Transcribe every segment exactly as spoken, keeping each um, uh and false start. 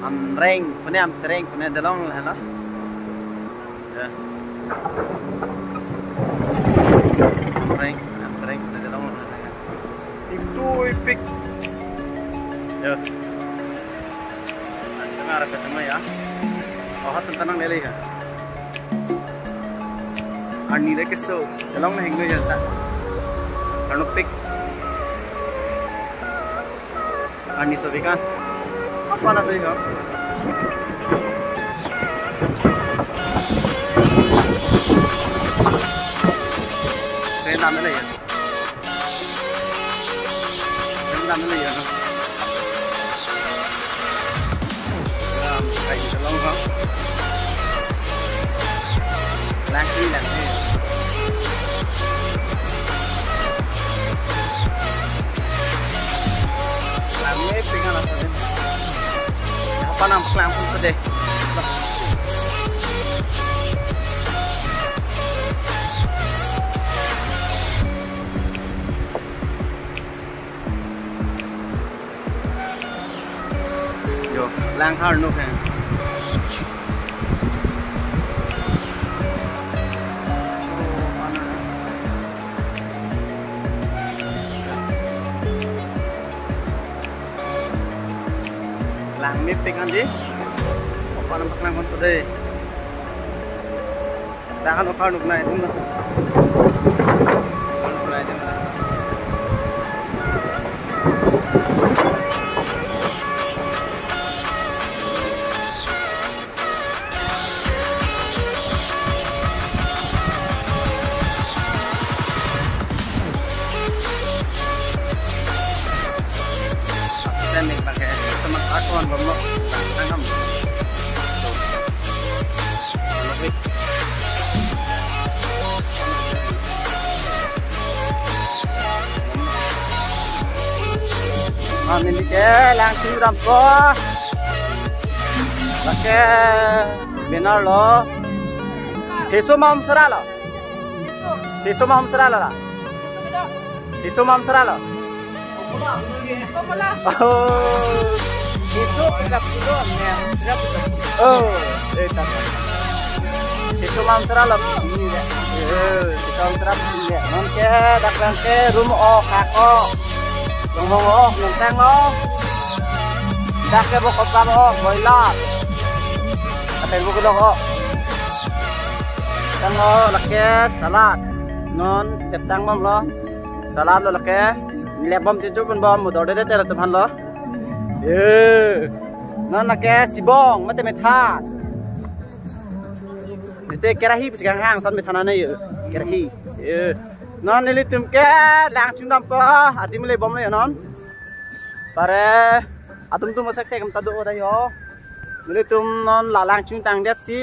Amreng, pune Amtreng, pune dolong la lo. Ya. Amreng, Amtreng, pune dolong la. Itu ipik. Ya. Tengah arah ke tengah ya. Oh, tentang lele ya. Arni le keso, dolong le hingno ya ta. Karnopik. Arni sobi kan. Apa na sobi kan? Saya nama le ya. Ang dami na yan, no? Yan, kain ka lang, ha? Langki, langki. Langki, tingnan natin. Apa nang langki pa de? Yo, lang har nuk he. Lang mepik anji. Opan paklang kon today. Dah kan okhar nuk nai dum na. Okhar nuk nai dum na. Kita nih pakai teman karton belum lo. Tangkap. Mane neli ke lang chingdampo. Lake banner lo. Heso Mahum Sera lo. Heso Mahum Sera lo la. Heso Mahum Sera lo. Oh. Heso pula pulo, ya. Oh, eh, tak. Heso Mahum Sera lo. Ini ya. Eh, Heso Mahum Sera ini ya. Non ke, dak lang ke, rum o, kak o. Longhong o, nongtang o. Dak ke bokop o, boiler. Ateng bokop o. Tang o, lake salad. Non, ketang bom lo. Salad lo lake. Lep bom chichu pun bom, mudor de de tere tuhan lo. Ye. Non lake sibong, mate methan. Ite kerahi pis gang hang, son methan ane ye. Kerahi. Ye. Non nelitum ke lang chingdampo, adim le bom le non. Pare, atum tum sek sek ta do da yo. Nelitum non la lang chingtang det si,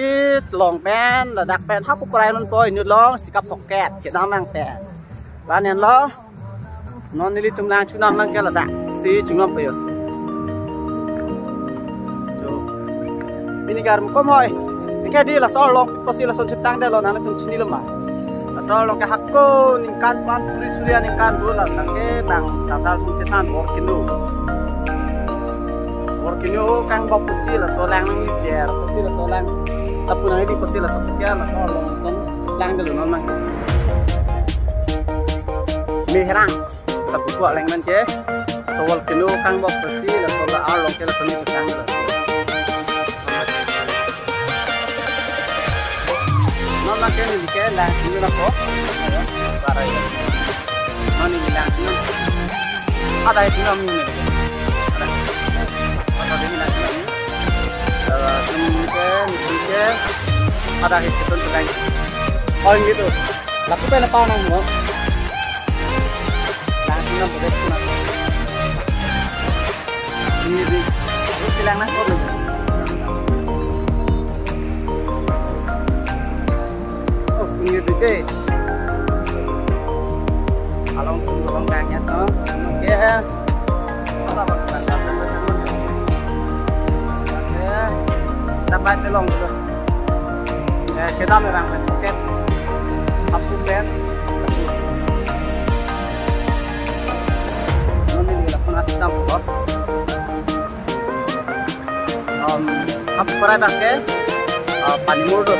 long pen, ladak pen, hapu kurai non po, inut long, sikap pocket, kedam nang pen. Lanen lo, non nelitum lang chingdam nang ke ladak, si chingdam po yo. Ini gar mukom hoi. Ini ke di laso arlong pusi lason cheptang det lo nangtum chini lo ma. Laso arlong ke hako ningkan pan suri suri ningkan dua la tang ke bang satar sung chetan bor kinu. Bor kinu kang bok pusi laso lang nang ni cher pusi laso lang. Tapu nang di pusi laso ke laso arlong son lang det lo non nang. Mehrang. Satu kuak leng man ke. Sowal kenu kang bok pusi laso la arlong ke laso ni petang lo. Non la ke ni ke lang sini la ko. Para ya. Non ni lang sini. Ada itu nam ni. Ada. Ada di lang sini. Eh, ini ke, ini ke. Ada itu pun petang. Oh, gitu. Lapu pen apa nang mo? Lang sini nang beres na. Ini di. Ini silang na ko. Oh, ini di ke. Along pun along kanya to. Oke. Dapat telong dulu. Eh, kita merang paket. Apu pen. Nanti di lakukan asam kok. No, Um, hap pura dak ke, uh, Panimur do.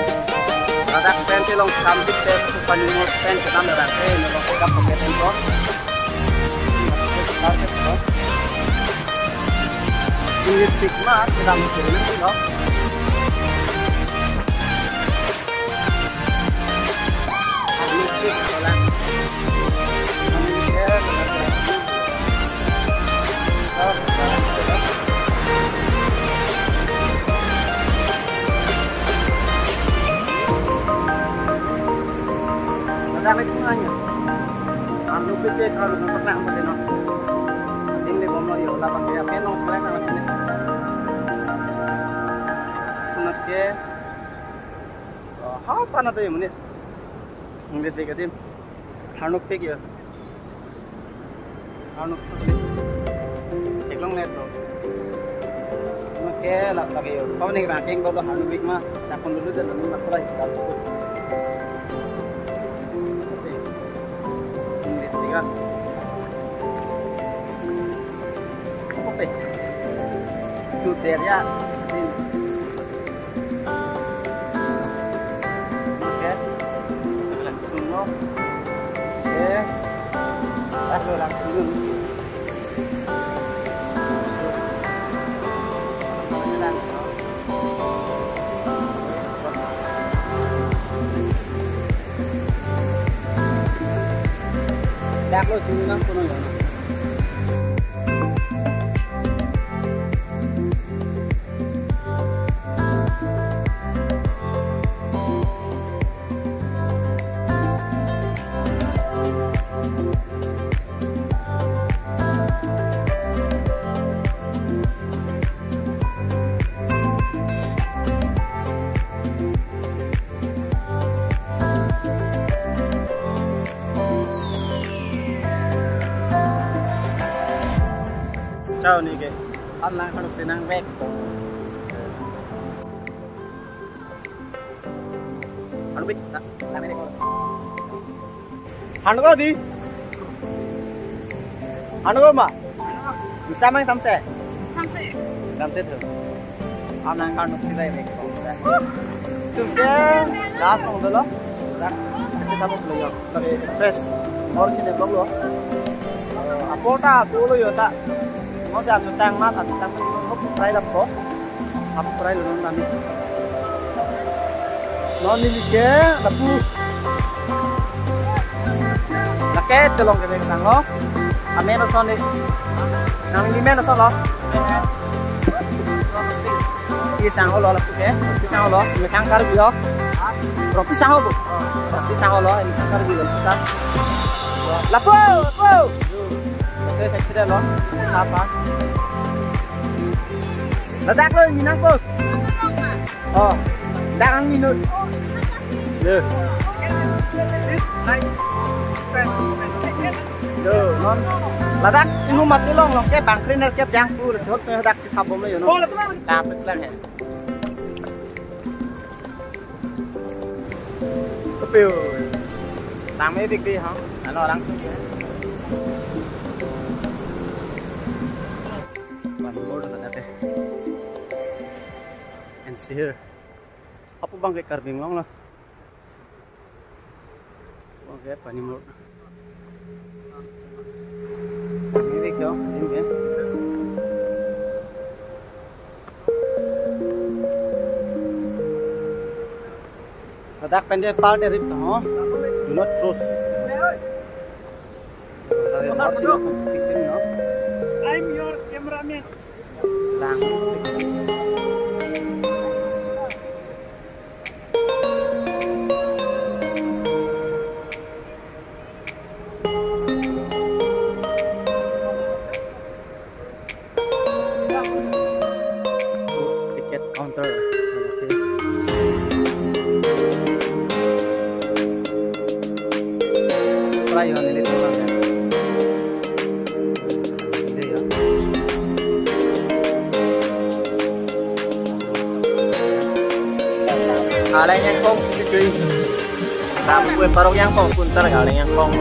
Ladak pen si long sambil ke Panimur pen kedam dak ke, ini long kedam pakai tempo. Ini stigma sedang turun itu loh. Ada lagi semuanya. Anu P P kalau mau pernah mau tengok. Ini mau yo lapang dia penong sekarang kan ini. Sunat ke. Oh, ha, tanah tu yang mana? Nggak tahu, Kadim. Hanuk pik ya. Hanuk pik. Eklong net lo. Oke, lap lagi yo. Kau nih ranking kalau hanuk pik mah, sakon dulu dan nanti nak mulai. Oke. Nggak tahu, kan? Oke. Itu dia ya. Ini. Oke. Langsung lo. Oke. Lalu langsung. Dak lo sini nang kono ya. Chau ni ke. An lang kalau senang bek. Anu bik, tak, tak ini kok. Hanuk ko di? Hanuk ko ma? Bisa main samse? Samse. Samse tu. Anang hanuk sida ini. Tum ke last nong dolo. Dak, kita mau beli yo. Lagi fresh. Mau sini blog lo. Apota, dulu yo tak. Mau saya cutang mas, cutang mas, mau try dap ko. Hap prai lo non kami. Non neli ke lapu. Lake telong ke tang lo. Amen ason ni. Nangli men ason lo. Pisang holo lapu ke. Pisang holo. Methang Karbi lo. Ro pisang holo. Ro pisang holo. Methang Karbi lo. Lapu, lapu. Oke, saya sudah lo. Apa? Ladak lo, minang po. Oh, dak ang minut. Lo. Lo, non. Ladak, ingum mati long, long ke bangkri ner ke jang pu, lo, sot pe dak si thap bom lo, yo, no. Tapet lang, he. Kapeo. Tame dik di, ha? Ano, langsung dia. One more na dati. And see here. Apo bang ke Karbi Anglong lo. Oke, Panimur. Ini ke, ini ke. Ladak pen de pal de rip ho. Do not cross. I'm your cameraman. Lang. Ticket counter. Oke. Try on ini tuh, Bang, ya. Ini ya. Alai nyangkong, cuy. Tam kue parok nyangkong, puntar alai nyangkong.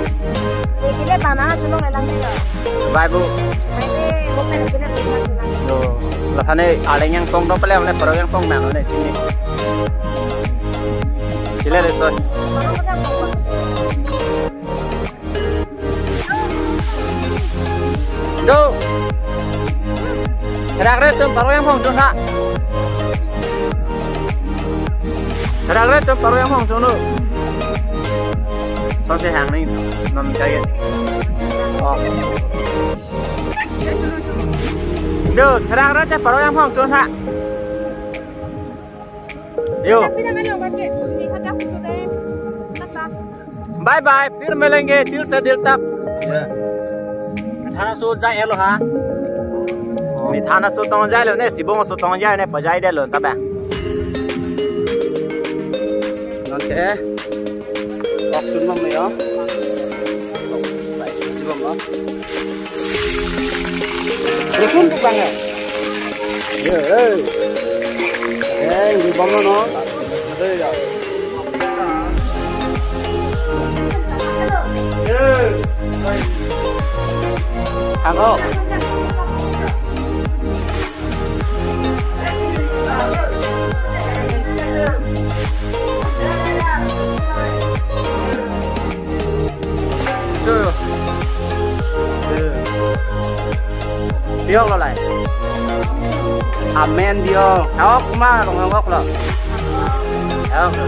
Ini bana, cuma ngelang juga. Bye, Bu. Bye, Bu. Yo, la thane arleng yang pong dong pale, mane parong yang pong nang ne chini. Sile le so. Do. Rak re tum parong yang pong chun ha. Rak re tum parong yang pong chun lo. Son se hang ni non kai. Oh. Do, rak re te parong yang pong chun ha. Yo. Bye bye, फिर मिलेंगे, दिल से दिल तक. Methang aso jai-et lo ha. Methang aso tong jai lo ne, sibong aso tong jai ne, pajai det lo ta bang. Nonte. Ok, tun bom ya. Baik, tun bom ya. Rusun tu bang ya. Ye, eh. Eh, ini bom lo no. Eh, ya. Ye. Halo. Diok lo lai. Amen diok. Awok kuma rong awok lo. Awok lo.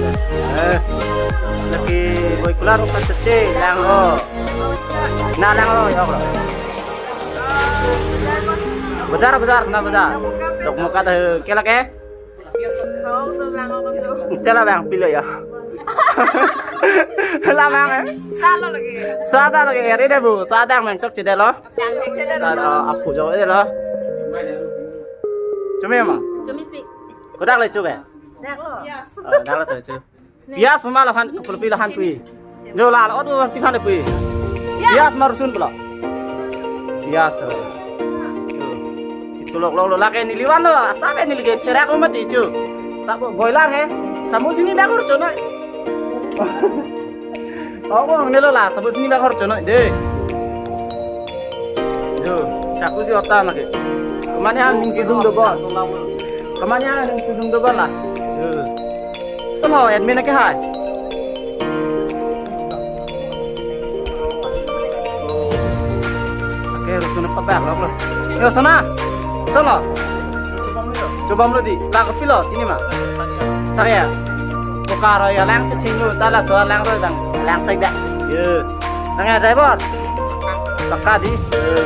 Eh. Lagi boy kular ka sese lang lo. Na lang lo, yok lo. Bazar, bazar, na bazar. Dok muka dah kelak eh. Tela bang pilo ya. La bang eh. Salo lagi. Sada lagi eri deh bu. Sada bang chok cede lo. Sada apu jo de lo. Cumi ma. Cumi pi. Kodak le chok eh. Dak lo. Oh, dak lo tu chok. Pias puma la han, kapulpi la han pui. Jo la, la, odu pi han pui. Pias ma rusun pula. Pias tu. Di tulok lok lo lake neli van lo, sabe neli ke cherak lo mati chu. Sabo boiler he. Samu sini bag hor chonoi. Oh, bang nelo la, samu sini bag hor chonoi de. Jo, chaku si hotan lake. Kemane han ning sudung dobor. Kemane han ning sudung dobor la. Jo. Sono admin ke hai. Oke, rusun apa bag lo lo. Yo sana. Sono. Chobom lo di. Bag pilo sini ma. Saya. Bokaro ya lang chething lo, ta laso lang ro dang. Lang tek dak. Yo. Nang ya driver. Pakka di. Yo.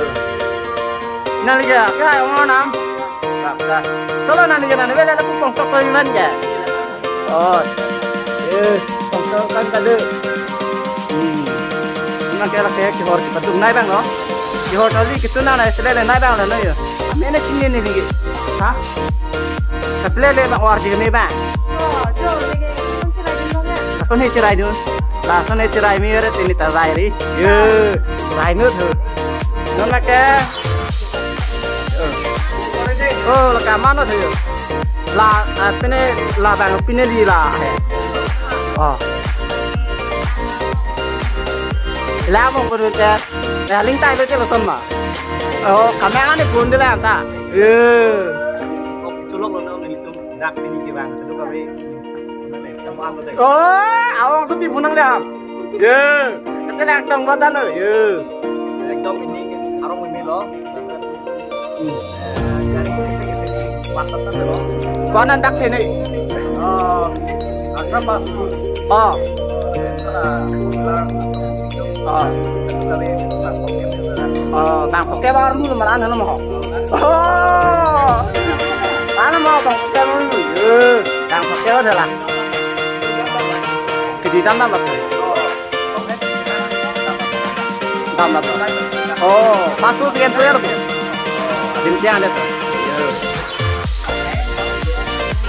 Nang ya, ke hai ong nam. Pakka. Solo nang ya nang bela la pong sok ko man ya. Oh. Eh, pong sok kan kadu. Hmm. Nang ke la ke kehor si patung nai bang lo. Kehor tali kitu nang nai selele nai bang lo no yo. Amene sini ni lagi. Ha? Kaselele bang war si ni bang. Oh, jo, lagi, kung sila din mo nga. Lason he cherai dun. Lason he cherai mi ere tini ta rai ri. Ye, rai nu tu. Non lake. Oh, lake mano tu. La, ah, pine, la bang pine di la. Oh. La mong ko dun te. Ya, ling tai lo che lason ma. Oh, kamera ni phone de la ta. Ye. Oke, chulok lo nang nelitum dak pini ke bang, kedua kami. Oh, awang sepi punang dah. Ye, kecil yang tong badan lo. Ye. Ekdom ini arong ini lo. Kau anak dak sini. Oh, asal masuk. Oh. Oh. Oh, bang pakai baru dulu malah anu mo. Oh. Mana mo bang pakai dulu. Eh, bang pakai udah lah. Kejidam lah. Dam dam. Oh, pasu tiga puluh ya, Bu? Dim tiang deh.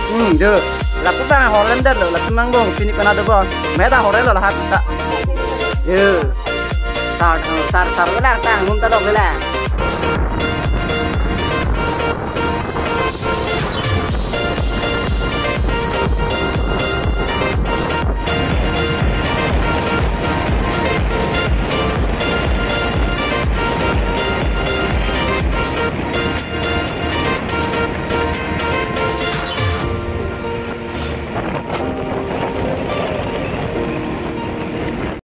Hmm, jo. Lapu bang Holland lo, lapu mang bong, sini kena do bong. Meda Holland lo lahat ta. Yo. Sar, sar, sar, ulang tang, num ta dok ulang.